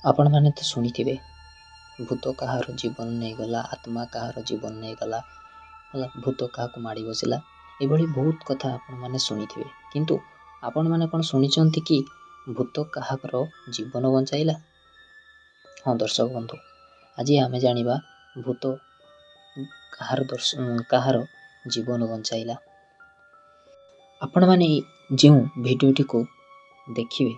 ଆପଣମାନେ ତ ଶୁଣିଥିବେ, ଭୂତ କାହାର ଜୀବନ ନେଇଗଲା, ଆତ୍ମା କାହାର ଜୀବନ ନେଇଗଲା, ହେଲା, ଭୂତ କାହାକୁ ମାଡ଼ି ବସିଲା, ଏଭଳି ବହୁତ କଥା ଆପଣମାନେ ଶୁଣିଥିବେ। କିନ୍ତୁ ଆପଣମାନେ କ'ଣ ଶୁଣିଛନ୍ତି କି ଭୂତ କାହାର ଜୀବନ ବଞ୍ଚାଇଲା? ହଁ ଦର୍ଶକ ବନ୍ଧୁ, ଆଜି ଆମେ ଜାଣିବା ଭୂତ କାହାର କାହାର ଜୀବନ ବଞ୍ଚାଇଲା। ଆପଣମାନେ ଯେଉଁ ଭିଡ଼ିଓଟିକୁ ଦେଖିବେ,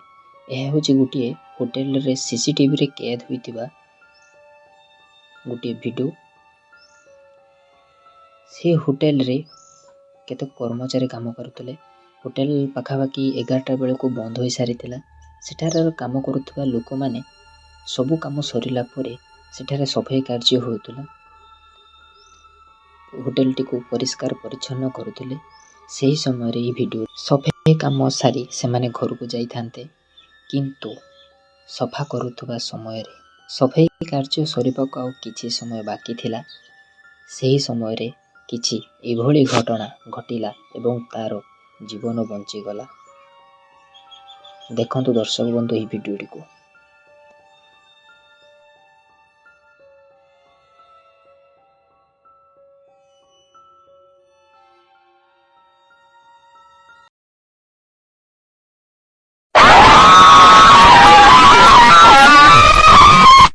ଏହା ହେଉଛି ଗୋଟିଏ ହୋଟେଲରେ ସିସିଟିଭିରେ କଏଦ ହୋଇଥିବା ଗୋଟିଏ ଭିଡ଼ିଓ। ସେ ହୋଟେଲରେ କେତେକ କର୍ମଚାରୀ କାମ କରୁଥିଲେ। ହୋଟେଲ ପାଖାପାଖି 11ଟା ବେଳକୁ ବନ୍ଦ ହୋଇସାରିଥିଲା। ସେଠାରେ କାମ କରୁଥିବା ଲୋକମାନେ ସବୁ କାମ ସରିଲା ପରେ ସେଠାରେ ସଫେଇ କାର୍ଯ୍ୟ ହେଉଥିଲା, ହୋଟେଲଟିକୁ ପରିଷ୍କାର ପରିଚ୍ଛନ୍ନ କରୁଥିଲେ। ସେହି ସମୟରେ ଏହି ଭିଡ଼ିଓ। ସଫେଇ କାମ ସାରି ସେମାନେ ଘରକୁ ଯାଇଥାନ୍ତେ, କିନ୍ତୁ ସଫା କରୁଥିବା ସମୟରେ, ସଫେଇ କାର୍ଯ୍ୟ ସରିବାକୁ ଆଉ କିଛି ସମୟ ବାକି ଥିଲା, ସେହି ସମୟରେ କିଛି ଏଭଳି ଘଟଣା ଘଟିଲା ଏବଂ ତାର ଜୀବନ ବଞ୍ଚିଗଲା। ଦେଖନ୍ତୁ ଦର୍ଶକ ବନ୍ଧୁ, ଏହି ଭିଡ଼ିଓଟିକୁ।